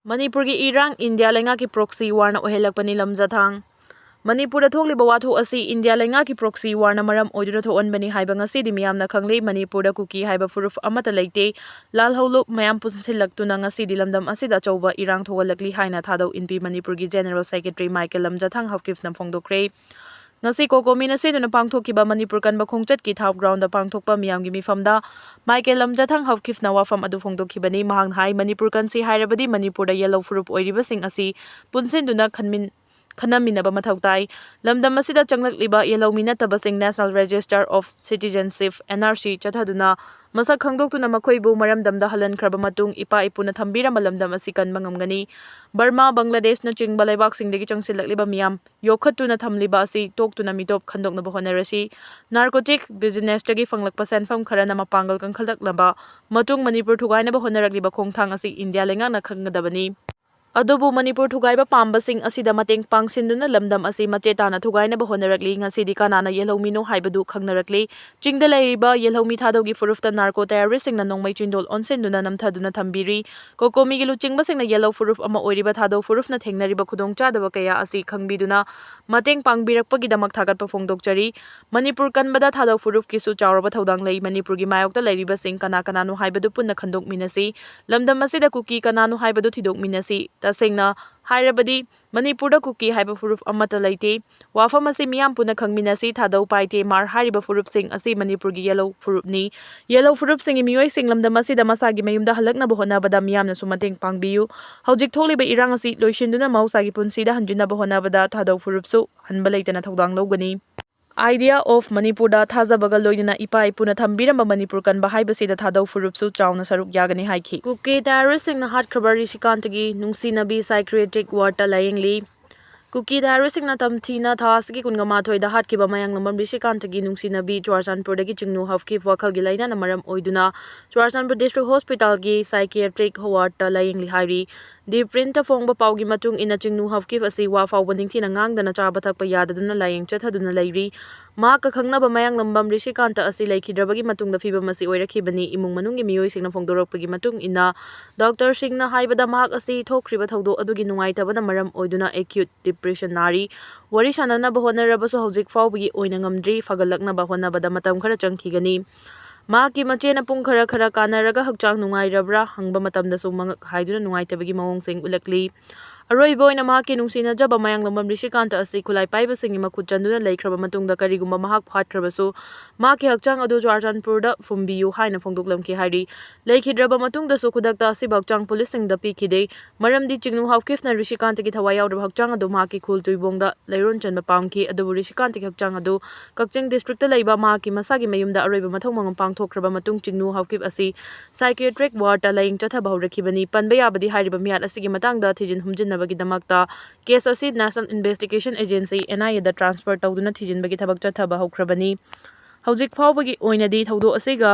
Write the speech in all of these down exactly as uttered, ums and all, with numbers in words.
ꯃꯅꯤꯄꯨꯔꯒꯤ ꯏꯔꯥꯡ ꯏꯟꯗꯤꯌꯥ ꯂꯩꯉꯥꯛꯀꯤ proxy warꯅ ꯑꯣꯏꯍꯜꯂꯛꯄꯅꯤ꯫ ꯂꯝꯖꯊꯥꯡ꯫ ꯃꯅꯤꯄꯨꯔꯗ ꯊꯣꯛꯂꯤꯕ ꯋꯥꯊꯣꯛ ꯑꯁꯤ ꯏꯟꯗꯤꯌꯥ ꯂꯩꯉꯥꯛꯀꯤ proxy warꯅ ꯃꯔꯝ ꯑꯣꯏꯗꯨꯅ ꯊꯣꯛꯍꯟꯕꯅꯤ ꯍꯥꯏꯕ ꯉꯁꯤꯗꯤ ꯃꯤꯌꯥꯝꯅ ꯈꯪꯂꯦ꯫ ꯃꯅꯤꯄꯨꯔꯗ ꯀꯨꯀꯤ ꯍꯥꯏꯕ ꯐꯨꯔꯨꯞ ꯑꯃꯠꯇ ꯂꯩꯇꯦ꯫ ꯂꯥꯜꯍꯧꯂꯨꯞ ꯃꯌꯥꯝ ꯄꯨꯟꯁꯤꯜꯂꯛꯇꯨꯅ ꯉꯁꯤꯗꯤ ꯂꯝꯗꯝ ꯑꯁꯤꯗ ꯑꯆꯧꯕ ꯏꯔꯥꯡ ꯊꯣꯛꯍꯜꯂꯛꯂꯤ ꯍꯥꯏꯅ ꯊꯥꯗꯧ ꯏꯟꯄꯤ ꯃꯅꯤꯄꯨꯔꯒꯤ General Secretary ꯃꯥꯏꯀꯦꯜ ꯂꯝꯖꯊꯥꯡ ꯍꯥꯎꯀꯤꯞꯅ ꯐꯣꯡꯗꯣꯛꯈ꯭ꯔꯦ꯫ ꯉꯁꯤ COCOMIꯅ ꯁꯤꯟꯗꯨꯅ ꯄꯥꯡꯊꯣꯛꯈꯤꯕ ꯃꯅꯤꯄꯨꯔ ꯀꯟꯕ ꯈꯣꯡꯆꯠꯀꯤ ꯊꯥꯞ groundꯗ ꯄꯥꯡꯊꯣꯛꯄ ꯃꯤꯌꯥꯝꯒꯤ ꯃꯤꯐꯝꯗ ꯃꯥꯏꯀꯦꯜ ꯂꯝꯖꯊꯥꯡ ꯍꯥꯎꯀꯤꯞꯅ ꯋꯥꯐꯝ ꯑꯗꯨ ꯐꯣꯡꯗꯣꯛꯈꯤꯕꯅꯤ꯫ ꯃꯍꯥꯛꯅ ꯍꯥꯏ, ꯃꯅꯤꯄꯨꯔ ꯀꯟꯁꯤ ꯍꯥꯏꯔꯕꯗꯤ ꯃꯅꯤꯄꯨꯔꯗ ꯌꯦꯜꯍꯧ ꯐꯨꯔꯨꯞ ꯑꯣꯏꯔꯤꯕꯁꯤꯡ ꯑꯁꯤ ꯄꯨꯟꯁꯤꯟꯗꯨꯅ ꯈꯟꯃꯤꯟ-, ꯈꯟꯅꯃꯤꯟꯅꯕ ꯃꯊꯧ ꯇꯥꯏ꯫ ꯂꯝꯗꯝ ꯑꯁꯤꯗ ꯆꯪꯂꯛꯂꯤꯕ ꯌꯦꯜꯍꯧꯃꯤ ꯅꯠꯇꯕꯁꯤꯡ National Register of Citizenship, NRC, ꯆꯠꯊꯗꯨꯅ ꯃꯁꯛ ꯈꯪꯗꯣꯛꯇꯨꯅ ꯃꯈꯣꯏꯕꯨ ꯃꯔꯝꯗꯝꯗ ꯍꯜꯍꯟꯈ꯭ꯔꯕ ꯃꯇꯨꯡ ꯏꯄꯥ ꯏꯄꯨꯅ ꯊꯝꯕꯤꯔꯝꯕ ꯂꯝꯗꯝ ꯑꯁꯤ ꯀꯟꯕ ꯉꯝꯒꯅꯤ꯫ ꯕꯔꯃꯥ, ꯕꯪꯒ꯭ꯂꯥꯗꯦꯁꯅꯆꯤꯡꯕ ꯂꯩꯕꯥꯛꯁꯤꯡꯗꯒꯤ ꯆꯪꯁꯤꯜꯂꯛꯂꯤꯕ ꯃꯤꯌꯥꯝ ꯌꯣꯛꯈꯠꯇꯨꯅ ꯊꯝꯂꯤꯕ ꯑꯁꯤ ꯇꯣꯛꯇꯨꯅ ꯃꯤꯇꯣꯞ ꯈꯟꯗꯣꯛꯅꯕ ꯍꯣꯠꯅꯔꯁꯤ꯫ Narcotic businessꯇꯒꯤ ꯐꯪꯂꯛꯄ ꯁꯦꯟꯐꯝ ꯈꯔꯅ ꯃꯄꯥꯡꯒꯜ ꯀꯟꯈꯠꯂꯛꯅꯕ ꯃꯇꯨꯡ ꯃꯅꯤꯄꯨꯔ ꯊꯨꯒꯥꯏꯅꯕ ꯍꯣꯠꯅꯔꯛꯂꯤꯕ ꯈꯣꯡꯊꯥꯡ ꯑꯁꯤ ꯏꯟꯗꯤꯌꯥ ꯂꯩꯉꯥꯛꯅ ꯈꯪꯒꯗꯕꯅꯤ꯫ ꯑꯗꯨꯕꯨ ꯃꯅꯤꯄꯨꯔ ꯊꯨꯒꯥꯏꯕ ꯄꯥꯝꯕꯁꯤꯡ ꯑꯁꯤꯗ ꯃꯇꯦꯡ ꯄꯥꯡꯁꯤꯟꯗꯨꯅ ꯂꯝꯗꯝ ꯑꯁꯤ ꯃꯆꯦ ꯇꯥꯅ ꯊꯨꯒꯥꯏꯅꯕ ꯍꯣꯠꯅꯔꯛꯂꯤ꯫ ꯉꯁꯤꯗꯤ ꯀꯅꯥꯅ ꯌꯦꯜꯍꯧꯃꯤꯅꯣ ꯍꯥꯏꯕꯗꯨ ꯈꯪꯅꯔꯛꯂꯤ꯫ ꯆꯤꯡꯗ ꯂꯩꯔꯤꯕ ꯌꯦꯜꯍꯧꯃꯤ ꯊꯥꯗꯧꯒꯤ ꯐꯨꯔꯨꯞꯇ narco terroristꯁꯤꯡꯅ ꯅꯣꯡꯃꯩ ꯆꯤꯟꯗꯣꯜ ꯑꯣꯟꯁꯤꯟꯗꯨꯅ ꯅꯝꯊꯗꯨꯅ ꯊꯝꯕꯤꯔꯤ꯫ COCOMIꯒꯤ ꯂꯨꯆꯤꯡꯕꯁꯤꯡꯅ ꯌꯦꯜꯍꯧ ꯐꯨꯔꯨꯞ ꯑꯃ ꯑꯣꯏꯔꯤꯕ ꯊꯥꯗꯧ ꯐꯨꯔꯨꯞꯅ ꯊꯦꯡꯅꯔꯤꯕ ꯈꯨꯗꯣꯡꯆꯥꯗꯕ ꯀꯌꯥ ꯑꯁꯤ ꯈꯪꯕꯤꯗꯨꯅ ꯃꯇꯦꯡ ꯄꯥꯡꯕꯤꯔꯛꯄꯒꯤꯗꯃꯛ ꯊꯥꯒꯠꯄ ꯐꯣꯡꯗꯣꯛꯆꯔꯤ꯫ ꯃꯅꯤꯄꯨꯔ ꯀꯟꯕꯗ ꯊꯥꯗꯧ ꯐꯨꯔꯨꯞꯀꯤꯁꯨ ꯆꯥꯎꯔꯕ ꯊꯧꯗꯥꯡ ꯂꯩ꯫ ꯃꯅꯤꯄꯨꯔꯒꯤ ꯃꯥꯌꯣꯛꯇ ꯂꯩꯔꯤꯕꯁꯤꯡ ꯀꯅꯥ ꯀꯅꯥꯅꯣ ꯍꯥꯏꯕꯗꯨ ꯄꯨꯟꯅ ꯈꯟꯗꯣꯛꯃꯤꯟꯅꯁꯤ꯫ ꯂꯝꯗꯝ ꯑꯁꯤꯗ ꯀꯨꯀꯤ ꯀꯅꯥꯅꯣ ꯍꯥꯏꯕꯗꯨ ꯊꯤꯗꯣꯛꯃꯤꯟꯅꯁꯤ꯫ ꯇꯁꯦꯡꯅ ꯍꯥꯏꯔꯕꯗꯤ ꯃꯅꯤꯄꯨꯔꯗ ꯀꯨꯀꯤ ꯍꯥꯏꯕ ꯐꯨꯔꯨꯞ ꯑꯃꯠꯇ ꯂꯩꯇꯦ꯫ ꯋꯥꯐꯝ ꯑꯁꯤ ꯃꯤꯌꯥꯝ ꯄꯨꯟꯅ ꯈꯪꯃꯤꯟꯅꯁꯤ꯫ ꯊꯥꯗꯧ, ꯄꯥꯏꯇꯦ, ꯃꯥꯔ ꯍꯥꯏꯔꯤꯕ ꯐꯨꯔꯨꯞꯁꯤꯡ ꯑꯁꯤ ꯃꯅꯤꯄꯨꯔꯒꯤ ꯌꯦꯜꯍꯧ ꯐꯨꯔꯨꯞꯅꯤ꯫ ꯌꯦꯜꯍꯧ ꯐꯨꯔꯨꯞꯁꯤꯡꯒꯤ ꯃꯤꯑꯣꯏꯁꯤꯡ ꯂꯝꯗꯝ ꯑꯁꯤꯗ ꯃꯁꯥꯒꯤ ꯃꯌꯨꯝꯗ ꯍꯜꯂꯛꯅꯕ ꯍꯣꯠꯅꯕꯗ ꯃꯤꯌꯥꯝꯅꯁꯨ ꯃꯇꯦꯡ ꯄꯥꯡꯕꯤꯌꯨ꯫ ꯍꯧꯖꯤꯛ ꯊꯣꯛꯂꯤꯕ ꯏꯔꯥꯡ ꯑꯁꯤ ꯂꯣꯏꯁꯤꯟꯗꯨꯅ ꯃꯍꯧꯁꯥꯒꯤ ꯄꯨꯟꯁꯤꯗ ꯍꯟꯖꯤꯟꯅꯕ ꯍꯣꯠꯅꯕꯗ ꯊꯥꯗꯧ ꯐꯨꯔꯨꯞꯁꯨ ꯍꯟꯕ ꯂꯩꯇꯅ ꯊꯧꯗꯥꯡ ꯂꯧꯒꯅꯤ꯫ Idea of Manipurꯗ ꯊꯥꯖꯕꯒ ꯂꯣꯏꯅꯅ ꯏꯄꯥ ꯏꯄꯨꯅ ꯊꯝꯕꯤꯔꯝꯕ ꯃꯅꯤꯄꯨꯔ ꯀꯟꯕ ꯍꯥꯏꯕꯁꯤꯗ ꯊꯥꯗꯧ ꯐꯨꯔꯨꯞꯁꯨ ꯆꯥꯎꯅ ꯁꯔꯨꯛ ꯌꯥꯒꯅꯤ ꯍꯥꯏꯈꯤ꯫ ꯀꯨꯀꯤ terroristꯁꯤꯡꯅ ꯍꯥꯠꯈ꯭ꯔꯕ ꯔꯤꯁꯤꯀꯥꯟꯇꯒꯤ ꯅꯨꯡꯁꯤꯅꯕꯤ psychiatric wardꯇ ꯂꯥꯌꯦꯡꯂꯤ꯫ ꯀꯨꯀꯤ terroristꯁꯤꯡꯅ ꯇꯝꯊꯤꯅ ꯊꯥ ꯑꯁꯤꯒꯤ ꯀꯨꯟꯒ ꯃꯥꯊꯣꯏꯗ ꯍꯥꯠꯈꯤꯕ ꯃꯌꯥꯡꯂꯝꯕꯝ ꯔꯤꯁꯤꯀꯥꯟꯇꯒꯤ ꯅꯨꯡꯁꯤꯅꯕꯤ ꯆꯨꯔꯥꯆꯥꯟꯄꯨꯔꯗꯒꯤ ꯆꯤꯡꯅꯨ ꯍꯥꯞꯈꯤꯕ ꯋꯥꯈꯜꯒꯤ ꯂꯥꯏꯅꯥꯅ ꯃꯔꯝ ꯑꯣꯏꯗꯨꯅ ꯆꯨꯔꯥꯆꯥꯟꯄꯨꯔ District Hospitalꯒꯤ psychiatric wardꯇ ꯂꯥꯌꯦꯡꯂꯤ ꯍꯥꯏꯔꯤ꯫ The Printꯇ ꯐꯣꯡꯕ ꯄꯥꯎꯒꯤ ꯃꯇꯨꯡ ꯏꯟꯅ, ꯆꯤꯡꯅꯨ ꯍꯥꯞꯈꯤꯕ ꯑꯁꯤ ꯋꯥ ꯐꯥꯎꯕ ꯅꯤꯡꯊꯤꯅ ꯉꯥꯡꯗꯅ ꯆꯥꯕ ꯊꯛꯄ ꯌꯥꯗꯗꯨꯅ ꯂꯥꯌꯦꯡ ꯆꯠꯊꯗꯨꯅ ꯂꯩꯔꯤ꯫ ꯃꯍꯥꯛꯀ ꯈꯪꯅꯕ ꯃꯌꯥꯡꯂꯝꯕꯝ ꯔꯤꯁꯤꯀꯥꯟꯇ ꯑꯁꯤ ꯂꯩꯈꯤꯗ꯭ꯔꯕꯒꯤ ꯃꯇꯨꯡꯗ ꯐꯤꯕꯝ ꯑꯁꯤ ꯑꯣꯏꯔꯛꯈꯤꯕꯅꯤ꯫ ꯏꯃꯨꯡ ꯃꯅꯨꯡꯒꯤ ꯃꯤꯑꯣꯏꯁꯤꯡꯅ ꯐꯣꯡꯗꯣꯔꯛꯄꯒꯤ ꯃꯇꯨꯡ ꯏꯟꯅ, ꯗꯣꯛꯇꯔꯁꯤꯡꯅ ꯍꯥꯏꯕꯗ ꯃꯍꯥꯛ ꯑꯁꯤ ꯊꯣꯛꯈ꯭ꯔꯤꯕ ꯊꯧꯗꯣꯛ ꯑꯗꯨꯒꯤ ꯅꯨꯡꯉꯥꯏꯇꯕꯅ ꯃꯔꯝ ꯑꯣꯏꯗꯨꯅ acute depression ꯅꯥꯔꯤ꯫ ꯋꯥꯔꯤ ꯁꯥꯟꯅꯅꯕ ꯍꯣꯠꯅꯔꯕꯁꯨ ꯍꯧꯖꯤꯛ ꯐꯥꯎꯕꯒꯤ ꯑꯣꯏꯅ ꯉꯝꯗ꯭ꯔꯤ꯫ ꯐꯒꯠꯂꯛꯅꯕ ꯍꯣꯠꯅꯕꯗ ꯃꯇꯝ ꯈꯔ ꯆꯪꯈꯤꯒꯅꯤ꯫ ꯃꯍꯥꯛꯀꯤ ꯃꯆꯦꯅ ꯄꯨꯡ ꯈꯔ ꯈꯔ ꯀꯥꯟꯅꯔꯒ ꯍꯛꯆꯥꯡ ꯅꯨꯡꯉꯥꯏꯔꯕ꯭ꯔꯥ ꯍꯪꯕ ꯃꯇꯝꯗꯁꯨ ꯃꯉꯛ ꯍꯥꯏꯗꯨꯅ ꯅꯨꯡꯉꯥꯏꯇꯕꯒꯤ ꯃꯑꯣꯡꯁꯤꯡ ꯎꯠꯂꯛꯂꯤ꯫ ꯑꯔꯣꯏꯕ ꯑꯣꯏꯅ ꯃꯍꯥꯛꯀꯤ ꯅꯨꯡꯁꯤꯅꯖꯕ ꯃꯌꯥꯡꯂꯝꯕꯝ ꯔꯤꯁꯤꯀꯥꯟꯇ ꯑꯁꯤ ꯈꯨꯠꯂꯥꯏ ꯄꯥꯏꯕꯁꯤꯡꯒꯤ ꯃꯈꯨꯠ ꯆꯟꯗꯨꯅ ꯂꯩꯈ꯭ꯔꯕ ꯃꯇꯨꯡꯗ ꯀꯔꯤꯒꯨꯝꯕ ꯃꯍꯥꯛ ꯐꯥꯠꯈ꯭ꯔꯕꯁꯨ ꯃꯍꯥꯛꯀꯤ ꯍꯛꯆꯥꯡ ꯑꯗꯨ ꯆꯨꯔꯥꯆꯥꯟꯄꯨꯔꯗ ꯐꯨꯝꯕꯤꯌꯨ ꯍꯥꯏꯅ ꯐꯣꯡꯗꯣꯛꯂꯝꯈꯤ ꯍꯥꯏꯔꯤ꯫ ꯂꯩꯈꯤꯗ꯭ꯔꯕ ꯃꯇꯨꯡꯗꯁꯨ ꯈꯨꯗꯛꯇ ꯑꯁꯤꯕ ꯍꯛꯆꯥꯡ ꯄꯨꯂꯤꯁꯁꯤꯡꯗ ꯄꯤꯈꯤꯗꯦ꯫ ꯃꯔꯝꯗꯤ ꯆꯤꯡꯅꯨ ꯍꯥꯎꯀꯤꯞꯅ ꯔꯤꯁꯤꯀꯥꯟꯇꯒꯤ ꯊꯋꯥꯏ ꯌꯥꯎꯗ꯭ꯔꯕ ꯍꯛꯆꯥꯡ ꯑꯗꯨ ꯃꯍꯥꯛꯀꯤ ꯈꯨꯜ ꯇꯨꯏꯕꯣꯡꯗ ꯂꯩꯔꯣꯟ ꯆꯟꯕ ꯄꯥꯝꯈꯤ꯫ ꯑꯗꯨꯕꯨ ꯔꯤꯁꯤꯀꯥꯟꯇꯒꯤ ꯍꯛꯆꯥꯡ ꯑꯗꯨ ꯀꯛꯆꯤꯡ ꯗꯤꯁꯇ꯭ꯔꯤꯛꯇ ꯂꯩꯕ ꯃꯍꯥꯛꯀꯤ ꯃꯁꯥꯒꯤ ꯃꯌꯨꯝꯗ ꯑꯔꯣꯏꯕ ꯃꯊꯧ ꯃꯉꯝ ꯄꯥꯡꯊꯣꯛꯈ꯭ꯔꯕ ꯃꯇꯨꯡ ꯆꯤꯡꯅꯨ ꯍꯥꯎꯀꯤꯞ ꯑꯁꯤ psychiatric wardꯇ ꯂꯥꯌꯦꯡ ꯆꯠꯊꯕ ꯍꯧꯔꯛꯈꯤꯕꯅꯤ꯫ ꯄꯟꯕ ꯌꯥꯕꯗꯤ ꯍꯥꯏꯔꯤꯕ ꯃꯤꯍꯥꯠ ꯑꯁꯤꯒꯤ ꯃꯇꯥꯡꯗ ꯊꯤꯖꯤꯟ ꯍꯨꯝꯖꯤꯟꯅꯕꯒꯤꯗꯃꯛꯇ case ꯑꯁꯤ National Investigation Agency, NIAꯗ transfer ꯇꯧꯗꯨꯅ ꯊꯤꯖꯤꯟꯕꯒꯤ ꯊꯕꯛ ꯆꯠꯊꯕ ꯍꯧꯈ꯭ꯔꯕꯅꯤ꯫ ꯍꯧꯖꯤꯛ ꯐꯥꯎꯕꯒꯤ ꯑꯣꯏꯅꯗꯤ ꯊꯧꯗꯣꯛ ꯑꯁꯤꯒ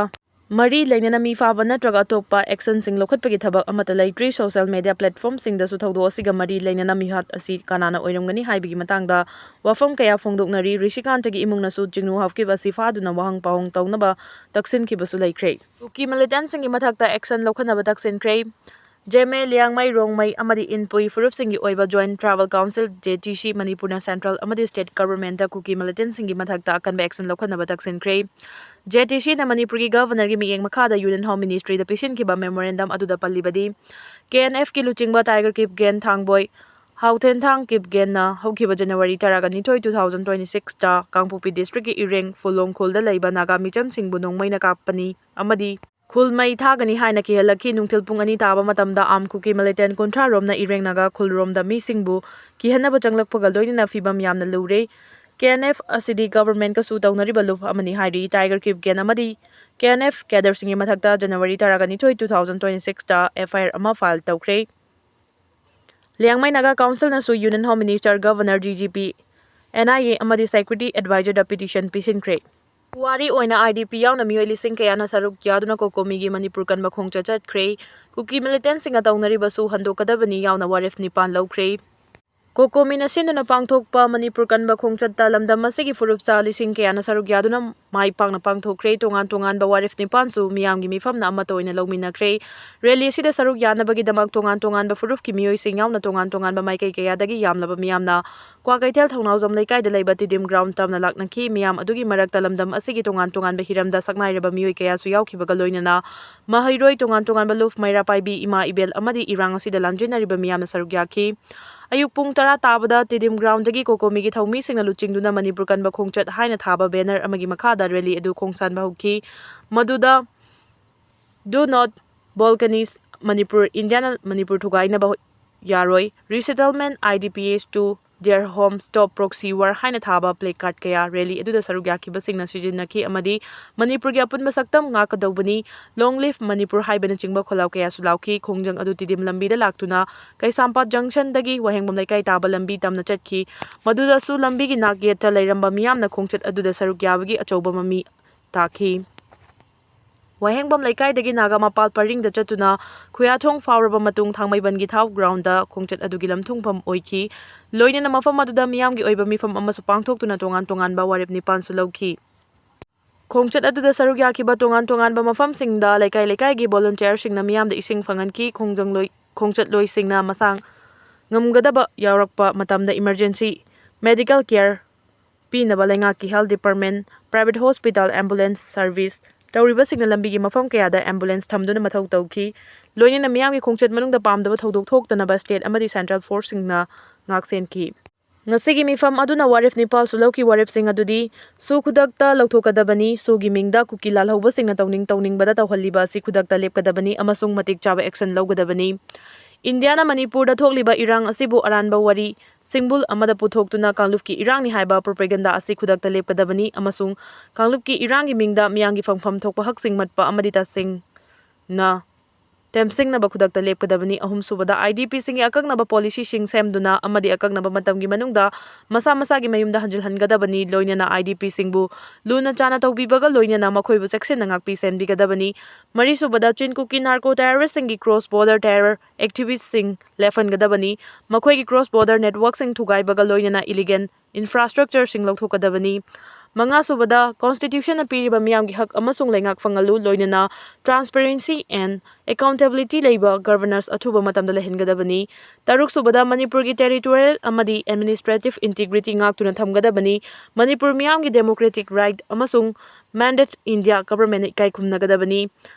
ꯃꯔꯤ ꯂꯩꯅꯅ ꯃꯤ ꯐꯥꯕ ꯅꯠꯇ꯭ꯔꯒ ꯑꯇꯣꯞꯄ actionꯁꯤꯡ ꯂꯧꯈꯠꯄꯒꯤ ꯊꯕꯛ ꯑꯃꯠꯇ ꯂꯩꯇ꯭ꯔꯤ꯫ Social media platformꯁꯤꯡꯗꯁꯨ ꯊꯧꯗꯣꯛ ꯑꯁꯤꯒ ꯃꯔꯤ ꯂꯩꯅꯅ ꯃꯤꯍꯥꯠ ꯑꯁꯤ ꯀꯅꯥꯅ ꯑꯣꯏꯔꯝꯒꯅꯤ ꯍꯥꯏꯕꯒꯤ ꯃꯇꯥꯡꯗ ꯋꯥꯐꯝ ꯀꯌꯥ ꯐꯣꯡꯗꯣꯛꯅꯔꯤ꯫ ꯔꯤꯁꯤꯀꯥꯟꯇꯒꯤ ꯏꯃꯨꯡꯅꯁꯨ ꯆꯤꯡꯅꯨ ꯍꯥꯎꯀꯤꯞ ꯑꯁꯤ ꯐꯥꯗꯨꯅ ꯋꯥꯍꯪ ꯄꯥꯎꯍꯪ ꯇꯧꯅꯕ ꯇꯛꯁꯤꯟꯈꯤꯕꯁꯨ ꯂꯩꯈ꯭ꯔꯦ꯫ ꯀꯨꯀꯤ militantꯁꯤꯡꯒꯤ ꯃꯊꯛꯇ action ꯂꯧꯈꯠꯅꯕ ꯇꯛꯁꯤꯟꯈ꯭ꯔꯦ꯫ ꯖꯦꯃꯦ, ꯂꯤꯌꯥꯡꯃꯩ, ꯔꯣꯡꯃꯩ ꯑꯃꯗꯤ ꯏꯟꯄꯨꯏ ꯐꯨꯔꯨꯞꯁꯤꯡꯒꯤ ꯑꯣꯏꯕ Joint Tribal Council, JTC, ꯃꯅꯤꯄꯨꯔꯅ central ꯑꯃꯗꯤ state governmentꯇ ꯀꯨꯀꯤ militantꯁꯤꯡꯒꯤ ꯃꯊꯛꯇ ꯑꯀꯟꯕ action ꯂꯧꯈꯠꯅꯕ ꯇꯛꯁꯤꯟꯈ꯭ꯔꯦ꯫ JTCꯅ ꯃꯅꯤꯄꯨꯔꯒꯤ Governorꯒꯤ ꯃꯤꯠꯌꯦꯡ ꯃꯈꯥꯗ Union Home Ministryꯗ ꯄꯤꯁꯤꯟꯈꯤꯕ memorandum ꯑꯗꯨꯗ ꯄꯜꯂꯤꯕꯗꯤ, KNFꯀꯤ ꯂꯨꯆꯤꯡꯕ Tiger Chief ꯒꯦꯟ ꯊꯥꯡꯕꯣꯏ, ꯍꯥꯎꯊꯦꯟꯊꯥꯡ ꯀꯤꯞꯒꯦꯟꯅ ꯍꯧꯈꯤꯕ January ꯇꯔꯥꯒ ꯅꯤꯊꯣꯏ, two thousand twenty sixꯇ ꯀꯥꯡꯄꯣꯛꯄꯤ districtꯀꯤ ꯏꯔꯦꯡ ꯐꯨꯂꯣꯡ ꯈꯨꯜꯗ ꯂꯩꯕ ꯅꯥꯒꯥ ꯃꯤꯆꯝꯁꯤꯡꯕꯨ ꯅꯣꯡꯃꯩꯅ ꯀꯥꯞꯄꯅꯤ ꯑꯃꯗꯤ ꯈꯨꯜ ꯃꯩ ꯊꯥꯒꯅꯤ ꯍꯥꯏꯅ ꯀꯤꯍꯜꯂꯛꯈꯤ꯫ ꯅꯨꯡꯊꯤꯜ ꯄꯨꯡ ꯑꯅꯤ ꯇꯥꯕ ꯃꯇꯝꯗ armed Kuki militant ꯀꯨꯟꯊ꯭ꯔꯥ ꯔꯣꯝꯅ ꯏꯔꯦꯡ ꯅꯥꯒꯥ ꯈꯨꯜꯔꯣꯝꯗ ꯃꯤꯁꯤꯡꯕꯨ ꯀꯤꯍꯟꯅꯕ ꯆꯪꯂꯛꯄꯒ ꯂꯣꯏꯅꯅ ꯐꯤꯕꯝ ꯌꯥꯝꯅ ꯂꯨꯔꯦ꯫ KNF ꯑꯁꯤꯗꯤ governmentꯀꯁꯨ ꯇꯧꯅꯔꯤꯕ ꯂꯨꯞ ꯑꯃꯅꯤ ꯍꯥꯏꯔꯤ꯫ Tiger Chief ꯒꯦꯟ ꯑꯃꯗꯤ KNF cadreꯁꯤꯡꯒꯤ ꯃꯊꯛꯇ January ꯇꯔꯥꯒ ꯅꯤꯊꯣꯏ, two thousand twenty sixꯇ FIR ꯑꯃ file ꯇꯧꯈ꯭ꯔꯦ꯫ Liangmai Naga Councilꯅꯁꯨ Union Home Minister, Governor, DGP, NIA ꯑꯃꯗꯤ Security Advisorꯗ petition ꯄꯤꯁꯤꯟꯈ꯭ꯔꯦ꯫ ꯄꯨꯋꯥꯔꯤ ꯑꯣꯏꯅ IDP ꯌꯥꯎꯅ ꯃꯤꯑꯣꯏ ꯂꯤꯁꯤꯡ ꯀꯌꯥꯅ ꯁꯔꯨꯛ ꯌꯥꯗꯨꯅ ꯀꯣꯀꯣꯃꯤꯒꯤ ꯃꯅꯤꯄꯨꯔ ꯀꯟꯕ ꯈꯣꯡꯆꯠ ꯆꯠꯈ꯭ꯔꯦ꯫ ꯀꯨꯀꯤ militantꯁꯤꯡꯅ ꯇꯧꯅꯔꯤꯕꯁꯨ ꯍꯟꯗꯣꯛꯀꯗꯕꯅꯤ ꯌꯥꯎꯅ ꯋꯥꯔꯦꯞ ꯅꯤꯄꯥꯟ ꯂꯧꯈ꯭ꯔꯦ꯫ ꯀꯣꯀꯣꯃꯤꯅ ꯁꯤꯟꯗꯨꯅ ꯄꯥꯡꯊꯣꯛꯄ ꯃꯅꯤꯄꯨꯔ ꯀꯟꯕ ꯈꯣꯡꯆꯠꯇ ꯂꯝꯗꯝ ꯑꯁꯤꯒꯤ ꯐꯨꯔꯨꯞꯆꯥ ꯂꯤꯁꯤꯡ ꯀꯌꯥꯅ ꯁꯔꯨꯛ ꯌꯥꯗꯨꯅ ꯃꯥꯏ ꯄꯥꯛꯅ ꯄꯥꯡꯊꯣꯛꯈ꯭ꯔꯦ꯫ ꯇꯣꯉꯥꯟ ꯇꯣꯉꯥꯟꯕ ꯋꯥꯔꯦꯞ ꯅꯤꯄꯥꯟꯁꯨ ꯃꯤꯌꯥꯝꯒꯤ ꯃꯤꯐꯝꯅ ꯑꯃꯠꯇ ꯑꯣꯏꯅ ꯂꯧꯃꯤꯟꯅꯈ꯭ꯔꯦ꯫ ꯔꯦꯂꯤ ꯑꯁꯤꯗ ꯁꯔꯨꯛ ꯌꯥꯅꯕꯒꯤꯗꯃꯛ ꯇꯣꯉꯥꯟ ꯇꯣꯉꯥꯟꯕ ꯐꯨꯔꯨꯞꯀꯤ ꯃꯤꯑꯣꯏꯁꯤꯡ ꯌꯥꯎꯅ ꯇꯣꯉꯥꯟ ꯇꯣꯉꯥꯟꯕ ꯃꯥꯏꯀꯩ ꯀꯌꯥꯗꯒꯤ ꯌꯥꯝꯂꯕ ꯃꯤꯌꯥꯝꯅ ꯀ꯭ꯋꯥꯀꯩꯊꯦꯜ ꯊꯧꯅꯥꯎꯖꯝ ꯂꯩꯀꯥꯏꯗ ꯂꯩꯕ ꯇꯤꯗꯤꯝ ꯒ꯭ꯔꯥꯎꯟ ꯇꯝꯅ ꯂꯥꯛꯅꯈꯤ꯫ ꯃꯤꯌꯥꯝ ꯑꯗꯨꯒꯤ ꯃꯔꯛꯇ ꯂꯝꯗꯝ ꯑꯁꯤꯒꯤ ꯇꯣꯉꯥꯟ ꯇꯣꯉꯥꯟꯕ ꯍꯤꯔꯝꯗ ꯁꯛꯅꯥꯏꯔꯕ ꯃꯤꯑꯣꯏ ꯀꯌꯥꯁꯨ ꯌꯥꯎꯈꯤꯕꯒ ꯂꯣꯏꯅꯅ ꯃꯍꯩꯔꯣꯏ, ꯇꯣꯉꯥꯟ ꯇꯣꯉꯥꯟꯕ ꯂꯨꯞ, ꯃꯩꯔꯥ ꯄꯥꯏꯕꯤ, ꯏꯃꯥ ꯏꯕꯦꯜ ꯑꯃꯗꯤ ꯏꯔꯥꯡ ꯑꯁꯤꯗ ꯂꯥꯟꯖꯦꯟꯅꯔꯤꯕ ꯃꯤꯌꯥꯝꯅ ꯁꯔꯨꯛ ꯌꯥꯈꯤ꯫ ꯑꯌꯨꯛ ꯄꯨꯡ ꯇꯔꯥ ꯇꯥꯕꯗ ꯇꯤꯗꯤꯝ ꯒ꯭ꯔꯥꯎꯟꯗꯒꯤ ꯀꯣꯀꯣꯃꯤꯒꯤ ꯊꯧꯃꯤꯁꯤꯡꯅ ꯂꯨꯆꯤꯡꯗꯨꯅ ꯃꯅꯤꯄꯨꯔ ꯀꯟꯕ ꯈꯣꯡꯆꯠ ꯍꯥꯏꯅ ꯊꯥꯕ ꯕꯦꯅꯔ ꯑꯃꯒꯤ ꯃꯈꯥꯗ ꯔꯦꯂꯤ ꯑꯗꯨ ꯈꯣꯡꯁꯥꯟꯕ ꯍꯧꯈꯤ꯫ ꯃꯗꯨꯗ "Do not balkanize Manipur", "ꯏꯟꯗꯤꯌꯥꯅ ꯃꯅꯤꯄꯨꯔ ꯊꯨꯒꯥꯏꯅꯕ ꯌꯥꯔꯣꯏ", "Resettlement I D Ps to their home, stop proxy war" ꯍꯥꯏꯅ ꯊꯥꯕ ꯄ꯭ꯂꯦ ꯀꯥꯔꯗ ꯀꯌꯥ ꯔꯦꯂꯤ ꯑꯗꯨꯗ ꯁꯔꯨꯛ ꯌꯥꯈꯤꯕꯁꯤꯡꯅ ꯁꯤꯖꯤꯟꯅꯈꯤ ꯑꯃꯗꯤ "ꯃꯅꯤꯄꯨꯔꯒꯤ ꯑꯄꯨꯟꯕ ꯁꯛꯇꯝ ꯉꯥꯛꯀꯗꯧꯕꯅꯤ", "Long live Manipur" ꯍꯥꯏꯕꯅꯆꯤꯡꯕ ꯈꯣꯜꯂꯥꯎ ꯀꯌꯥꯁꯨ ꯂꯥꯎꯈꯤ꯫ ꯈꯣꯡꯖꯪ ꯑꯗꯨ ꯇꯤꯗꯤꯝ ꯂꯝꯕꯤꯗ ꯂꯥꯛꯇꯨꯅ ꯀꯩꯁꯥꯝꯄꯥꯠ ꯖꯪꯁꯟꯗꯒꯤ ꯋꯥꯍꯦꯡꯕꯝ ꯂꯩꯀꯥꯏ ꯇꯥꯕ ꯂꯝꯕꯤ ꯇꯝꯅ ꯆꯠꯈꯤ꯫ ꯃꯗꯨꯗꯁꯨ ꯂꯝꯕꯤꯒꯤ ꯅꯥꯛ ꯌꯦꯠꯇ ꯂꯩꯔꯝꯕ ꯃꯤꯌꯥꯝꯅ ꯈꯣꯡꯆꯠ ꯑꯗꯨꯗ ꯁꯔꯨꯛ ꯌꯥꯕꯒꯤ ꯑꯆꯧꯕ ꯃꯃꯤ ꯇꯥꯈꯤ꯫ ꯋꯥꯍꯦꯡꯕꯝ ꯂꯩꯀꯥꯏꯗꯒꯤ ꯅꯥꯒꯥ ꯃꯄꯥꯜ ꯄꯔꯤꯡꯗ ꯆꯠꯇꯨꯅ ꯈꯨꯌꯥꯊꯣꯡ ꯐꯥꯎꯔꯕ ꯃꯇꯨꯡ ꯊꯥꯡꯃꯩꯕꯟꯒꯤ ꯊꯥꯎ ꯒ꯭ꯔꯥꯎꯟꯗ ꯈꯣꯡꯆꯠ ꯑꯗꯨꯒꯤ ꯂꯝꯊꯨꯡꯐꯝ ꯑꯣꯏꯈꯤ꯫ ꯂꯣꯏꯅꯅ ꯃꯐꯝ ꯑꯗꯨꯗ ꯃꯤꯌꯥꯝꯒꯤ ꯑꯣꯏꯕ ꯃꯤꯐꯝ ꯑꯃꯁꯨ ꯄꯥꯡꯊꯣꯛꯇꯨꯅ ꯇꯣꯉꯥꯟ ꯇꯣꯉꯥꯟꯕ ꯋꯥꯔꯦꯞ ꯅꯤꯄꯥꯟꯁꯨ ꯂꯧꯈꯤ꯫ ꯈꯣꯡꯆꯠ ꯑꯗꯨꯗ ꯁꯔꯨꯛ ꯌꯥꯈꯤꯕ ꯇꯣꯉꯥꯟ ꯇꯣꯉꯥꯟꯕ ꯃꯐꯝꯁꯤꯡꯗ ꯂꯩꯀꯥꯏ ꯂꯩꯀꯥꯏꯒꯤ ꯚꯣꯂꯨꯟꯇꯤꯌꯔꯁꯤꯡꯅ ꯃꯤꯌꯥꯝꯗ ꯏꯁꯤꯡ ꯐꯪꯍꯟꯈꯤ꯫ ꯈꯣꯡꯖꯪꯂꯣꯏ-, ꯈꯣꯡꯆꯠꯂꯣꯏꯁꯤꯡꯅ ꯃꯁꯥ ꯉꯝꯒꯗꯕ ꯌꯥꯎꯔꯛꯄ ꯃꯇꯝꯗ ꯏꯃꯔꯖꯦꯟꯁꯤ ꯃꯦꯗꯤꯀꯦꯜ ꯀꯦꯌꯔ ꯄꯤꯅꯕ ꯂꯩꯉꯥꯛꯀꯤ health department, private hospital, ambulance service ꯇꯧꯔꯤꯕꯁꯤꯡꯅ ꯂꯝꯕꯤꯒꯤ ꯃꯐꯝ ꯀꯌꯥꯗ ꯑꯦꯝꯕꯨꯂꯦꯟꯁ ꯊꯝꯗꯨꯅ ꯃꯊꯧ ꯇꯧꯈꯤ꯫ ꯂꯣꯏꯅꯅ ꯃꯤꯌꯥꯝꯒꯤ ꯈꯣꯡꯆꯠ ꯃꯅꯨꯡꯗ ꯄꯥꯝꯗꯕ ꯊꯧꯗꯣꯛ ꯊꯣꯛꯇꯅꯕ ꯁ꯭ꯇꯦꯠ ꯑꯃꯗꯤ ꯁꯦꯟꯇ꯭ꯔꯦꯜ ꯐꯣꯔꯁꯁꯤꯡꯅ ꯉꯥꯛꯁꯦꯟꯈꯤ꯫ ꯉꯁꯤꯒꯤ ꯃꯤꯐꯝ ꯑꯗꯨꯅ ꯋꯥꯔꯦꯞ ꯅꯤꯄꯥꯜꯁꯨ ꯂꯧꯈꯤ꯫ ꯋꯥꯔꯦꯞꯁꯤꯡ ꯑꯗꯨꯗꯤ ꯁꯨ ꯈꯨꯗꯛꯇ ꯂꯧꯊꯣꯛꯀꯗꯕꯅꯤ, ꯁꯨꯒꯤ ꯃꯤꯡꯗ ꯀꯨꯀꯤ ꯂꯥꯜꯍꯧꯕꯁꯤꯡꯅ ꯇꯧꯅꯤꯡ ꯇꯧꯅꯤꯡꯕꯗ ꯇꯧꯍꯜꯂꯤꯕ ꯑꯁꯤ ꯈꯨꯗꯛꯇ ꯂꯦꯞꯀꯗꯕꯅꯤ ꯑꯃꯁꯨꯡ ꯃꯇꯤꯛ ꯆꯥꯕ ꯑꯦꯛꯁꯟ ꯂꯧꯒꯗꯕꯅꯤ꯫ ꯏꯟꯗꯤꯌꯥꯅ ꯃꯅꯤꯄꯨꯔꯗ ꯊꯣꯛꯂꯤꯕ ꯏꯔꯥꯡ ꯑꯁꯤꯕꯨ ꯑꯔꯥꯟꯕ ꯋꯥꯔꯤ ꯁꯤꯡꯕꯨꯜ ꯑꯃꯗ ꯄꯨꯊꯣꯛꯇꯨꯅ ꯀꯥꯡꯂꯨꯞꯀꯤ ꯏꯔꯥꯡꯅꯤ ꯍꯥꯏꯕ ꯄ꯭ꯔꯣꯄꯦꯒꯟꯗꯥ ꯑꯁꯤ ꯈꯨꯗꯛꯇ ꯂꯦꯞꯀꯗꯕꯅꯤ ꯑꯃꯁꯨꯡ ꯀꯥꯡꯂꯨꯞꯀꯤ ꯏꯔꯥꯡꯒꯤ ꯃꯤꯡꯗ ꯃꯤꯌꯥꯝꯒꯤ ꯐꯪꯐꯝ ꯊꯣꯛꯄ ꯍꯛꯁꯤꯡ ꯃꯠꯄ ꯑꯃꯗꯤ ꯇꯁꯦꯡꯅ ꯇꯦꯝꯁꯤꯡꯅꯕ ꯈꯨꯗꯛꯇ ꯂꯦꯞꯀꯗꯕꯅꯤ꯫ ꯑꯍꯨꯝꯁꯨꯕꯗ, IDPꯁꯤꯡꯒꯤ ꯑꯀꯛꯅꯕ policyꯁꯤꯡ ꯁꯦꯝꯗꯨꯅ ꯑꯃꯗꯤ ꯑꯀꯛꯅꯕ ꯃꯇꯝꯒꯤ ꯃꯅꯨꯡꯗ ꯃꯁꯥ ꯃꯁꯥꯒꯤ ꯃꯌꯨꯝꯗ ꯍꯟꯖꯤꯜꯍꯟꯒꯗꯕꯅꯤ꯫ ꯂꯣꯏꯅꯅ IDPꯁꯤꯡꯕꯨ ꯂꯨꯅ ꯆꯥꯟꯅ ꯇꯧꯕꯤꯕꯒ ꯂꯣꯏꯅꯅ ꯃꯈꯣꯏꯕꯨ ꯆꯦꯛꯁꯤꯟꯅ ꯉꯥꯛꯄꯤ ꯁꯦꯟꯕꯤꯒꯗꯕꯅꯤ꯫ ꯃꯔꯤꯁꯨꯕꯗ, ꯆꯤꯟ ꯀꯨꯀꯤ narco terroristꯁꯤꯡꯒꯤ cross border terror activistꯁꯤꯡ ꯂꯦꯞꯍꯟꯒꯗꯕꯅꯤ꯫ ꯃꯈꯣꯏꯒꯤ cross border networkꯁꯤꯡ ꯊꯨꯒꯥꯏꯕꯒ ꯂꯣꯏꯅꯅ illegal infrastructureꯁꯤꯡ ꯂꯧꯊꯣꯛꯀꯗꯕꯅꯤ꯫ ꯃꯉꯥꯁꯨꯕꯗ, constitutionꯅ ꯄꯤꯔꯤꯕ ꯃꯤꯌꯥꯝꯒꯤ ꯍꯛ ꯑꯃꯁꯨꯡ ꯂꯩꯉꯥꯛ ꯐꯪꯍꯜꯂꯨ, ꯂꯣꯏꯅꯅ transparency and accountability ꯂꯩꯕ governance ꯑꯊꯨꯕ ꯃꯇꯝꯗ ꯂꯩꯍꯟꯒꯗꯕꯅꯤ꯫ ꯇꯔꯨꯛꯁꯨꯕꯗ, ꯃꯅꯤꯄꯨꯔꯒꯤ territorial ꯑꯃꯗꯤ administrative integrity ꯉꯥꯛꯇꯨꯅ ꯊꯝꯒꯗꯕꯅꯤ꯫ ꯃꯅꯤꯄꯨꯔ ꯃꯤꯌꯥꯝꯒꯤ democratic right ꯑꯃꯁꯨꯡ mandate India governmentꯅ ꯏꯀꯥꯏ ꯈꯨꯝꯅꯒꯗꯕꯅꯤ꯫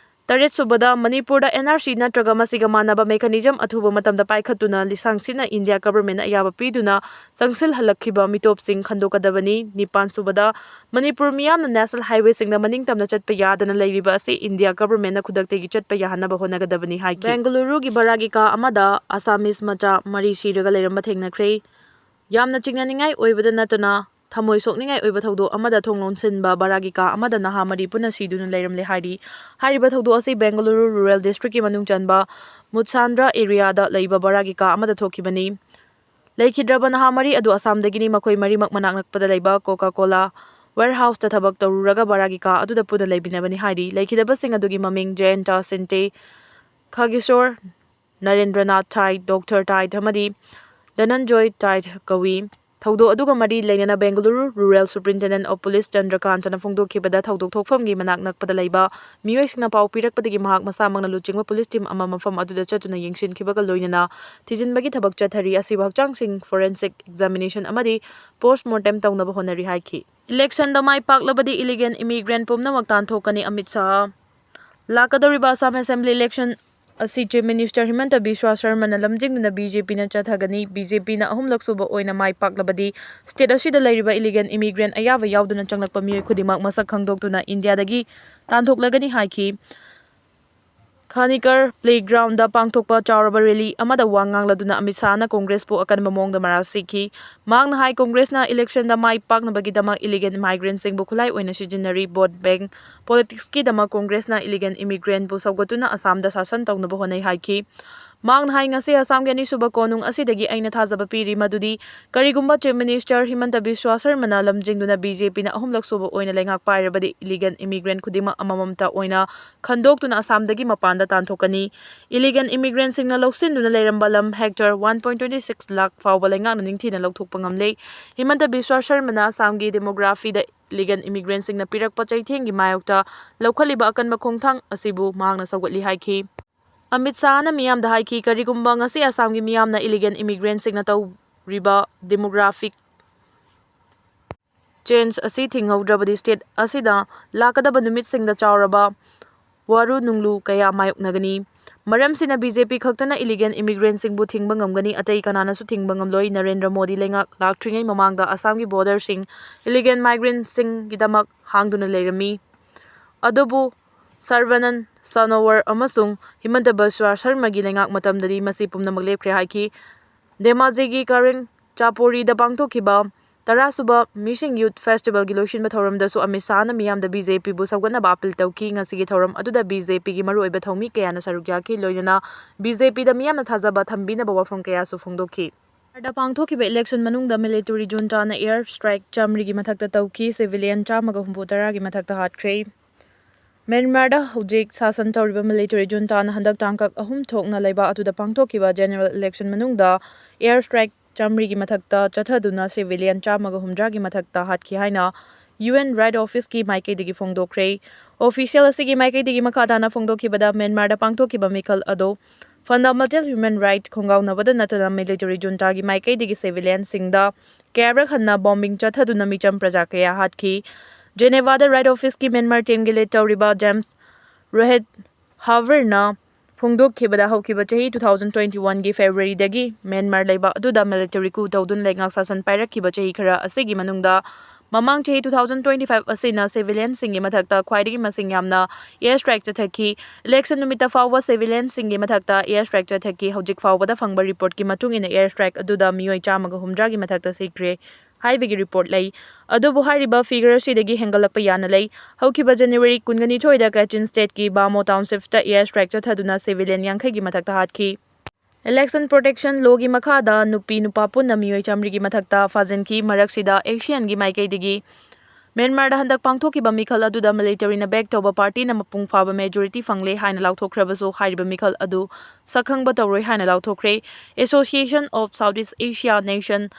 ꯇꯔꯦꯠꯁꯨꯕꯗ, ꯃꯅꯤꯄꯨꯔꯗ NRC ꯅꯠꯇ꯭ꯔꯒ ꯃꯁꯤꯒ ꯃꯥꯟꯅꯕ mechanism ꯑꯊꯨꯕ ꯃꯇꯝꯗ ꯄꯥꯏꯈꯠꯇꯨꯅ ꯂꯤꯁꯥꯡꯁꯤꯟꯅ India governmentꯅ ꯑꯌꯥꯕ ꯄꯤꯗꯨꯅ ꯆꯪꯁꯤꯜꯍꯜꯂꯛꯈꯤꯕ ꯃꯤꯇꯣꯞꯁꯤꯡ ꯈꯟꯗꯣꯛꯀꯗꯕꯅꯤ꯫ ꯅꯤꯄꯥꯟꯁꯨꯕꯗ, ꯃꯅꯤꯄꯨꯔ ꯃꯤꯌꯥꯝꯅ national highwayꯁꯤꯡꯗ ꯃꯅꯤꯡ ꯇꯝꯅ ꯆꯠꯄ ꯌꯥꯗꯅ ꯂꯩꯔꯤꯕ ꯑꯁꯤ India governmentꯅ ꯈꯨꯗꯛꯇꯒꯤ ꯆꯠꯄ ꯌꯥꯍꯟꯅꯕ ꯍꯣꯠꯅꯒꯗꯕꯅꯤ ꯍꯥꯏꯈꯤ꯫ ꯕꯦꯡꯒꯂꯨꯔꯨꯒꯤ ꯚꯔꯥꯒꯤ ꯀꯥ ꯑꯃꯗ Assamese ꯃꯆꯥ ꯃꯔꯤ ꯁꯤꯔꯒ ꯂꯩꯔꯝꯕ ꯊꯦꯡꯅꯈ꯭ꯔꯦ꯫ ꯌꯥꯝꯅ ꯆꯤꯡꯅꯅꯤꯡꯉꯥꯏ ꯑꯣꯏꯕꯗ ꯅꯠꯇꯅ ꯊꯃꯣꯏ ꯁꯣꯛꯅꯤꯡꯉꯥꯏ ꯑꯣꯏꯕ ꯊꯧꯗꯣꯛ ꯑꯃꯗ ꯊꯣꯡ ꯂꯣꯟꯁꯤꯟꯕ ꯚꯔꯥꯒꯤ ꯀꯥ ꯑꯃꯗ ꯅꯍꯥ ꯃꯔꯤ ꯄꯨꯟꯅ ꯁꯤꯗꯨꯅ ꯂꯩꯔꯝꯂꯦ ꯍꯥꯏꯔꯤ꯫ ꯍꯥꯏꯔꯤꯕ ꯊꯧꯗꯣꯛ ꯑꯁꯤ ꯕꯦꯡꯒꯂꯨꯔꯨ rural districtꯀꯤ ꯃꯅꯨꯡ ꯆꯟꯕ ꯃꯨꯠꯁꯥꯟꯗ꯭ꯔ areaꯗ ꯂꯩꯕ ꯚꯔꯥꯒꯤ ꯀꯥ ꯑꯃꯗ ꯊꯣꯛꯈꯤꯕꯅꯤ꯫ ꯂꯩꯈꯤꯗ꯭ꯔꯕ ꯅꯍꯥ ꯃꯔꯤ ꯑꯗꯨ ꯑꯁꯥꯝꯗꯒꯤꯅꯤ꯫ ꯃꯈꯣꯏ ꯃꯔꯤꯃꯛ ꯃꯅꯥꯛ ꯅꯛꯄꯗ ꯂꯩꯕ Coca-Cola warehouseꯇ ꯊꯕꯛ ꯇꯧꯔꯨꯔꯒ ꯚꯔꯥꯒꯤ ꯀꯥ ꯑꯗꯨꯗ ꯄꯨꯟꯅ ꯂꯩꯃꯤꯟꯅꯕꯅꯤ ꯍꯥꯏꯔꯤ꯫ ꯂꯩꯈꯤꯗꯕꯁꯤꯡ ꯑꯗꯨꯒꯤ ꯃꯃꯤꯡ ꯖꯌꯟꯇ ꯁꯤꯟꯇꯦ, ꯈꯥꯒꯤꯁꯣꯔ ꯅꯔꯦꯟꯗ꯭ꯔꯅꯥꯊ ꯊꯥꯏꯠ, ꯗꯣꯛꯇꯔ ꯊꯥꯏꯠ ꯑꯃꯗꯤ ꯙꯅꯟꯖꯣꯏ ꯊꯥꯏꯠ ꯀꯧꯏ꯫ ꯊꯧꯗꯣꯛ ꯑꯗꯨꯒ ꯃꯔꯤ ꯂꯩꯅꯅ Bengaluru rural superintendent of police ꯆꯟꯗ꯭ꯔꯀꯥꯟꯇꯅ ꯐꯣꯡꯗꯣꯛꯈꯤꯕꯗ, ꯊꯧꯗꯣꯛ ꯊꯣꯛꯐꯝꯒꯤ ꯃꯅꯥꯛ ꯅꯛꯄꯗ ꯂꯩꯕ ꯃꯤꯑꯣꯏꯁꯤꯡꯅ ꯄꯥꯎ ꯄꯤꯔꯛꯄꯗꯒꯤ ꯃꯍꯥꯛ ꯃꯁꯥꯃꯛꯅ ꯂꯨꯆꯤꯡꯕ police team ꯑꯃ ꯃꯐꯝ ꯑꯗꯨꯗ ꯆꯠꯇꯨꯅ ꯌꯦꯡꯁꯤꯟꯈꯤꯕꯒ ꯂꯣꯏꯅꯅ ꯊꯤꯖꯤꯟꯕꯒꯤ ꯊꯕꯛ ꯆꯠꯊꯔꯤ꯫ ꯑꯁꯤꯕ ꯍꯛꯆꯥꯡꯁꯤꯡ forensic examination ꯑꯃꯗꯤ post mortem ꯇꯧꯅꯕ ꯍꯣꯠꯅꯔꯤ ꯍꯥꯏꯈꯤ꯫ Electionꯗ ꯃꯥꯏ ꯄꯥꯛꯂꯕꯗꯤ illegal immigrant ꯄꯨꯝꯅꯃꯛ ꯇꯥꯟꯊꯣꯛꯀꯅꯤ, ꯑꯃꯤꯠ ꯁꯥꯍ꯫ ꯂꯥꯛꯀꯗꯧꯔꯤꯕ ꯑꯁꯥꯝ Assembly election ꯑꯁꯤ Chief Minister ꯍꯤꯃꯟꯇ ꯕꯤꯁ꯭ꯋꯥ ꯁꯔꯃꯅ ꯂꯝꯖꯤꯡꯗꯨꯅ BJPꯅ ꯆꯠꯊꯒꯅꯤ꯫ BJPꯅ ꯑꯍꯨꯝꯂꯛ ꯁꯨꯕ ꯑꯣꯏꯅ ꯃꯥꯏ ꯄꯥꯛꯂꯕꯗꯤ state ꯑꯁꯤꯗ ꯂꯩꯔꯤꯕ illegal immigrant ꯑꯌꯥꯕ ꯌꯥꯎꯗꯅ ꯆꯪꯂꯛꯄ ꯃꯤꯑꯣꯏ ꯈꯨꯗꯤꯡꯃꯛ ꯃꯁꯛ ꯈꯪꯗꯣꯛꯇꯨꯅ ꯏꯟꯗꯤꯌꯥꯗꯒꯤ ꯇꯥꯟꯊꯣꯛꯂꯒꯅꯤ ꯍꯥꯏꯈꯤ꯫ ꯈꯥꯅꯤꯀꯔ playground ꯗ ꯄꯥꯡꯊꯣꯛꯄ ꯆꯥꯎꯔꯕ rally ꯑꯃꯗ ꯋꯥ ꯉꯥꯡꯂꯗꯨꯅ ꯑꯃꯤꯠ ꯁꯥꯍꯅ ꯀꯣꯡꯒ꯭ꯔꯦꯁꯄꯨ ꯑꯀꯟꯕ ꯃꯑꯣꯡꯗ ꯃꯔꯥꯜ ꯁꯤꯈꯤ꯫ ꯃꯍꯥꯛꯅ ꯍꯥꯏ, ꯀꯣꯡꯒ꯭ꯔꯦꯁꯅ election ꯗ ꯃꯥꯏ ꯄꯥꯛꯅꯕꯒꯤꯗꯃꯛ illegal immigrant ꯁꯤꯡꯕꯨ ꯈꯨꯠꯂꯥꯏ ꯑꯣꯏꯅ ꯁꯤꯖꯤꯟꯅꯔꯤ꯫ Vote bank politics ꯀꯤꯗꯃꯛ ꯀꯣꯡꯒ꯭ꯔꯦꯁꯅ illegal immigrant ꯄꯨ ꯁꯧꯒꯠꯇꯨꯅ ꯑꯁꯥꯝꯗ ꯁꯥꯁꯟ ꯇꯧꯅꯕ ꯍꯣꯠꯅꯩ ꯍꯥꯏꯈꯤ꯫ ꯃꯍꯥꯛꯅ ꯍꯥꯏ, ꯉꯁꯤ ꯑꯁꯥꯝꯒꯤ ꯑꯅꯤꯁꯨꯕ ꯀꯣꯅꯨꯡ ꯑꯁꯤꯗꯒꯤ ꯑꯩꯅ ꯊꯥꯖꯕ ꯄꯤꯔꯤ ꯃꯗꯨꯗꯤ ꯀꯔꯤꯒꯨꯝꯕ Chief Minister ꯍꯤꯃꯟꯇ ꯕꯤꯁ꯭ꯋꯥ ꯁꯔꯃꯅ ꯂꯝꯖꯤꯡꯗꯨꯅ BJP ꯅ ꯑꯍꯨꯝꯂꯛ ꯁꯨꯕ ꯑꯣꯏꯅ ꯂꯩꯉꯥꯛ ꯄꯥꯏꯔꯕꯗꯤ illegal immigrant ꯈꯨꯗꯤꯡꯃꯛ ꯑꯃꯃꯝꯇ ꯑꯣꯏꯅ ꯈꯟꯗꯣꯛꯇꯨꯅ ꯑꯁꯥꯝꯗꯒꯤ ꯃꯄꯥꯟꯗ ꯇꯥꯟꯊꯣꯛꯀꯅꯤ꯫ Illegal immigrant ꯁꯤꯡꯅ ꯂꯧꯁꯤꯟꯗꯨꯅ ꯂꯩꯔꯝꯕ ꯂꯝ hectare one point twenty six lakh ꯐꯥꯎꯕ ꯂꯩꯉꯥꯛꯅ ꯅꯤꯡꯊꯤꯅ ꯂꯧꯊꯣꯛꯄ ꯉꯝꯂꯦ꯫ ꯍꯤꯃꯟꯇ ꯕꯤꯁ꯭ꯋꯥ ꯁꯔꯃꯅ ꯑꯁꯥꯝꯒꯤ demography ꯗ illegal immigrant ꯁꯤꯡꯅ ꯄꯤꯔꯛꯄ ꯆꯩꯊꯦꯡꯒꯤ ꯃꯥꯌꯣꯛꯇ ꯂꯧꯈꯠꯂꯤꯕ ꯑꯀꯟꯕ ꯈꯣꯡꯊꯥꯡ ꯑꯁꯤꯕꯨ ꯃꯍꯥꯛꯅ ꯁꯧꯒꯠꯂꯤ ꯍꯥꯏꯈꯤ꯫ ꯑꯃꯤꯠ ꯁꯥꯍꯅ ꯃꯤꯌꯥꯝꯗ ꯍꯥꯏꯈꯤ, ꯀꯔꯤꯒꯨꯝꯕ ꯉꯁꯤ ꯑꯁꯥꯝꯒꯤ ꯃꯤꯌꯥꯝꯅ illegal immigrant ꯁꯤꯡꯅ ꯇꯧꯔꯤꯕ demographic change ꯑꯁꯤ ꯊꯤꯡꯍꯧꯗ꯭ꯔꯕꯗꯤ state ꯑꯁꯤꯗ ꯂꯥꯛꯀꯗꯕ ꯅꯨꯃꯤꯠꯁꯤꯡꯗ ꯆꯥꯎꯔꯕ ꯋꯥꯔꯨ ꯅꯨꯡꯂꯨ ꯀꯌꯥ ꯃꯥꯌꯣꯛꯅꯒꯅꯤ꯫ ꯃꯔꯝꯁꯤꯅ BJP ꯈꯛꯇꯅ illegal immigrant ꯁꯤꯡꯕꯨ ꯊꯤꯡꯕ ꯉꯝꯒꯅꯤ, ꯑꯇꯩ ꯀꯅꯥꯅꯁꯨ ꯊꯤꯡꯕ ꯉꯝꯂꯣꯏ꯫ ꯅꯔꯦꯟꯗ꯭ꯔ ꯃꯣꯗꯤ ꯂꯩꯉꯥꯛ ꯂꯥꯛꯇ꯭ꯔꯤꯉꯩ ꯃꯃꯥꯡꯗ ꯑꯁꯥꯝꯒꯤ border ꯁꯤꯡ illegal migrant ꯁꯤꯡꯒꯤꯗꯃꯛ ꯍꯥꯡꯗꯨꯅ ꯂꯩꯔꯝꯃꯤ꯫ ꯑꯗꯨꯕꯨ ꯁꯔꯕꯥꯅꯟ ꯁꯅꯣꯋꯔ ꯑꯃꯁꯨꯡ ꯍꯤꯃꯟꯇ ꯕꯤꯁ꯭ꯋꯥ ꯁꯔꯃꯒꯤ ꯂꯩꯉꯥꯛ ꯃꯇꯝꯗꯗꯤ ꯃꯁꯤ ꯄꯨꯝꯅꯃꯛ ꯂꯦꯞꯈ꯭ꯔꯦ ꯍꯥꯏꯈꯤ꯫ ꯙꯦꯃꯥꯖꯤꯒꯤ ꯀꯥꯔꯦꯡ ꯆꯥꯄꯣꯔꯤꯗ ꯄꯥꯡꯊꯣꯛꯈꯤꯕ ꯇꯔꯥꯁꯨꯕ Missing Youth Festival ꯒꯤ ꯂꯣꯏꯁꯤꯟꯕ ꯊꯧꯔꯝꯗꯁꯨ ꯑꯃꯤꯠ ꯁꯥꯍꯅ ꯃꯤꯌꯥꯝꯗ BJP ꯕꯨ ꯁꯧꯒꯠꯅꯕ appeal ꯇꯧꯈꯤ꯫ ꯉꯁꯤꯒꯤ ꯊꯧꯔꯝ ꯑꯗꯨꯗ BJP ꯒꯤ ꯃꯔꯨꯑꯣꯏꯕ ꯊꯧꯃꯤ ꯀꯌꯥꯅ ꯁꯔꯨꯛ ꯌꯥꯈꯤ, ꯂꯣꯏꯅꯅ BJP ꯗ ꯃꯤꯌꯥꯝꯅ ꯊꯥꯖꯕ ꯊꯝꯕꯤꯅꯕ ꯋꯥꯐꯝ ꯀꯌꯥꯁꯨ ꯐꯣꯡꯗꯣꯛꯈꯤ꯫ ꯃ꯭ꯌꯥꯟꯃꯥꯔꯗ ꯄꯥꯡꯊꯣꯛꯈꯤꯕ election ꯃꯅꯨꯡꯗ military junta ꯅ air strike ꯆꯥꯝꯃꯔꯤꯒꯤ ꯃꯊꯛꯇ ꯇꯧꯈꯤ, civilian ꯆꯥꯝꯃꯒ ꯍꯨꯝꯐꯨ ꯇꯔꯥꯒꯤ ꯃꯊꯛꯇ ꯍꯥꯠꯈ꯭ꯔꯦ꯫ ꯃ꯭ꯌꯥꯟꯃꯥꯔꯗ ꯍꯧꯖꯤꯛ ꯁꯥꯁꯟ ꯇꯧꯔꯤꯕ military junta ꯅ ꯍꯟꯗꯛ ꯇꯥꯡꯀꯛ ꯑꯍꯨꯝ ꯊꯣꯛꯅ ꯂꯩꯕꯥꯛ ꯑꯗꯨꯗ ꯄꯥꯡꯊꯣꯛꯈꯤꯕ general election ꯃꯅꯨꯡꯗ air strike ꯆꯥꯝꯃꯔꯤꯒꯤ ꯃꯊꯛꯇ ꯆꯠꯊꯗꯨꯅ civilian ꯆꯥꯝꯃꯒ ꯍꯨꯝꯗ꯭ꯔꯥꯒꯤ ꯃꯊꯛꯇ ꯍꯥꯠꯈꯤ ꯍꯥꯏꯅ UN Right Office ꯀꯤ ꯃꯥꯏꯀꯩꯗꯒꯤ ꯐꯣꯡꯗꯣꯛꯈ꯭ꯔꯦ꯫ Official ꯑꯁꯤꯒꯤ ꯃꯥꯏꯀꯩꯗꯒꯤ ꯃꯈꯥ ꯇꯥꯅ ꯐꯣꯡꯗꯣꯛꯈꯤꯕꯗ, ꯃ꯭ꯌꯥꯟꯃꯥꯔꯗ ꯄꯥꯡꯊꯣꯛꯈꯤꯕ ꯃꯤꯈꯜ ꯑꯗꯣ fundamental human right ꯈꯣꯡꯒꯥꯎꯅꯕꯗ ꯅꯠꯇꯅ military junta ꯒꯤ ꯃꯥꯏꯀꯩꯗꯒꯤ civilian ꯁꯤꯡꯗ ꯀꯌꯥꯔꯛ ꯍꯟꯅ bombing ꯆꯠꯊꯗꯨꯅ ꯃꯤꯆꯝ ꯄ꯭ꯔꯖꯥ ꯀꯌꯥ ꯍꯥꯠꯈꯤ꯫ Geneva ꯗ Right Office ꯀꯤ ꯃ꯭ꯌꯥꯟꯃꯥꯔ team ꯒꯤ lead ꯇꯧꯔꯤꯕ James Rohit Haver ꯅ ꯐꯣꯡꯗꯣꯛꯈꯤꯕꯗ, ꯍꯧꯈꯤꯕ ꯆꯍꯤ two thousand twenty one ꯒꯤ February ꯗꯒꯤ ꯃ꯭ꯌꯥꯟꯃꯥꯔ ꯂꯩꯕꯥꯛ ꯑꯗꯨꯗ military coup ꯇꯧꯗꯨꯅ ꯂꯩꯉꯥꯛ ꯁꯥꯁꯟ ꯄꯥꯏꯔꯛꯈꯤꯕ ꯆꯍꯤ ꯈꯔ ꯑꯁꯤꯒꯤ ꯃꯅꯨꯡꯗ ꯃꯃꯥꯡ ꯆꯍꯤ two thousand twenty five ꯑꯁꯤꯅ civilianꯁꯤꯡꯒꯤ ꯃꯊꯛꯇ ꯈ꯭ꯋꯥꯏꯗꯒꯤ ꯃꯁꯤꯡ ꯌꯥꯝꯅ air strike ꯆꯠꯊꯈꯤ꯫ Election ꯅꯨꯃꯤꯠꯇ ꯐꯥꯎꯕ civilianꯁꯤꯡꯒꯤ ꯃꯊꯛꯇ air strike ꯆꯠꯊꯈꯤ꯫ ꯍꯧꯖꯤꯛ ꯐꯥꯎꯕꯗ ꯐꯪꯕ reportꯀꯤ ꯃꯇꯨꯡ ꯏꯟꯅ air strike ꯑꯗꯨꯗ ꯃꯤꯑꯣꯏ ꯆꯥꯝꯃꯒ ꯍꯨꯝꯗ꯭ꯔꯥꯒꯤ ꯃꯊꯛꯇ ꯁꯤꯈ꯭ꯔꯦ ꯍꯥꯏꯕꯒꯤ report ꯂꯩ꯫ ꯑꯗꯨꯕꯨ ꯍꯥꯏꯔꯤꯕ figure ꯑꯁꯤꯗꯒꯤ ꯍꯦꯟꯒꯠꯂꯛꯄ ꯌꯥꯅ ꯂꯩ꯫ ꯍꯧꯈꯤꯕ January ꯀꯨꯟꯒ ꯅꯤꯊꯣꯏꯗ Kachin Stateꯀꯤ Bamo Townshipꯇ air strike ꯆꯠꯊꯗꯨꯅ civilian ꯌꯥꯡꯈꯩꯒꯤ ꯃꯊꯛꯇ ꯍꯥꯠꯈꯤ꯫ Election Protection Lawꯒꯤ ꯃꯈꯥꯗ ꯅꯨꯄꯤ ꯅꯨꯄꯥ ꯄꯨꯟꯅ ꯃꯤꯑꯣꯏ ꯆꯥꯃꯔꯤꯒꯤ ꯃꯊꯛꯇ ꯐꯥꯖꯤꯟꯈꯤ꯫ ꯃꯔꯛꯁꯤꯗ ASEANꯒꯤ ꯃꯥꯏꯀꯩꯗꯒꯤ ꯃ꯭ꯌꯥꯟꯃꯥꯔꯗ ꯍꯟꯗꯛ ꯄꯥꯡꯊꯣꯛꯈꯤꯕ ꯃꯤꯈꯜ ꯑꯗꯨꯗ militaryꯅ back ꯇꯧꯕ partyꯅ ꯃꯄꯨꯡ ꯐꯥꯕ majority ꯐꯪꯂꯦ ꯍꯥꯏꯅ ꯂꯥꯎꯊꯣꯛꯈ꯭ꯔꯕꯁꯨ, ꯍꯥꯏꯔꯤꯕ ꯃꯤꯈꯜ ꯑꯗꯨ ꯁꯛꯈꯪꯕ ꯇꯧꯔꯣꯏ ꯍꯥꯏꯅ ꯂꯥꯎꯊꯣꯛꯈ꯭ꯔꯦ꯫ Association of Southeast Asia Nation,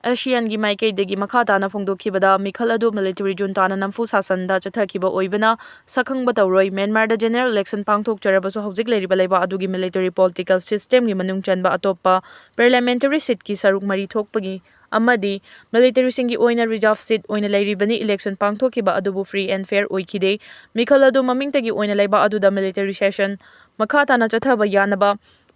ASEANꯒꯤ ꯃꯥꯏꯀꯩꯗꯒꯤ ꯃꯈꯥ ꯇꯥꯅ ꯐꯣꯡꯗꯣꯛꯈꯤꯕꯗ, ꯃꯤꯈꯜ ꯑꯗꯨ military juntaꯅ ꯅꯝꯐꯨ ꯁꯥꯁꯟꯗ ꯆꯠꯊꯈꯤꯕ ꯑꯣꯏꯕꯅ ꯁꯛꯈꯪꯕ ꯇꯧꯔꯣꯏ꯫ ꯃ꯭ꯌꯥꯟꯃꯥꯔꯗ general election ꯄꯥꯡꯊꯣꯛꯆꯔꯕꯁꯨ, ꯍꯧꯖꯤꯛ ꯂꯩꯔꯤꯕ ꯂꯩꯕꯥꯛ ꯑꯗꯨꯒꯤ military political systemꯒꯤ ꯃꯅꯨꯡ ꯆꯟꯕ ꯑꯇꯣꯞꯄ parliamentary seatꯀꯤ ꯁꯔꯨꯛ ꯃꯔꯤ ꯊꯣꯛꯄꯒꯤ ꯑꯃꯗꯤ militaryꯁꯤꯡꯒꯤ ꯑꯣꯏꯅ reserve seat ꯑꯣꯏꯅ ꯂꯩꯔꯤꯕꯅꯤ꯫ Election ꯄꯥꯡꯊꯣꯛꯈꯤꯕ ꯑꯗꯨꯕꯨ free and fair ꯑꯣꯏꯈꯤꯗꯦ꯫ ꯃꯤꯈꯜ ꯑꯗꯨ ꯃꯃꯤꯡꯇꯒꯤ ꯑꯣꯏꯅ ꯂꯩꯕꯥꯛ ꯑꯗꯨꯗ military session ꯃꯈꯥ ꯇꯥꯅ ꯆꯠꯊꯕ ꯌꯥꯅꯕ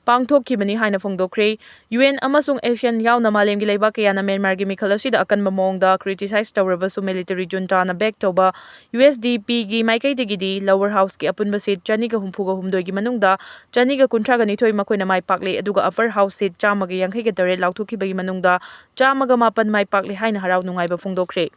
ꯄꯥꯡꯊꯣꯛꯈꯤꯕꯅꯤ ꯍꯥꯏꯅ ꯐꯣꯡꯗꯣꯛꯈ꯭ꯔꯦ꯫ UN ꯑꯃꯁꯨꯡ ASEAN ꯌꯥꯎꯅ ꯃꯥꯂꯦꯝꯒꯤ ꯂꯩꯕꯥꯛ ꯀꯌꯥꯅ ꯃ꯭ꯌꯥꯟꯃꯥꯔꯒꯤ ꯃꯤꯈꯜ ꯑꯁꯤꯗ ꯑꯀꯟꯕ ꯃꯑꯣꯡꯗ criticize ꯇꯧꯔꯕꯁꯨ, military juntaꯅ back ꯇꯧꯕ USDPꯒꯤ ꯃꯥꯏꯀꯩꯗꯒꯤꯗꯤ lower houseꯀꯤ ꯑꯄꯨꯟꯕ seat ꯆꯅꯤꯒ ꯍꯨꯝꯐꯨꯒ ꯍꯨꯝꯗꯣꯏꯒꯤ ꯃꯅꯨꯡꯗ ꯆꯅꯤꯒ ꯀꯨꯟꯊ꯭ꯔꯥꯒ ꯅꯤꯊꯣꯏ ꯃꯈꯣꯏꯅ ꯃꯥꯏ ꯄꯥꯛꯂꯦ, ꯑꯗꯨꯒ upper house seat ꯆꯥꯝꯃꯒ ꯌꯥꯡꯈꯩꯒ ꯇꯔꯦꯠ ꯂꯥꯎꯊꯣꯛꯈꯤꯕꯒꯤ ꯃꯅꯨꯡꯗ ꯆꯥꯝꯃꯒ ꯃꯥꯄꯟ ꯃꯥꯏ ꯄꯥꯛꯂꯦ ꯍꯥꯏꯅ ꯍꯔꯥꯎ ꯅꯨꯡꯉꯥꯏꯕ ꯐꯣꯡꯗꯣꯛꯈ꯭ꯔꯦ꯫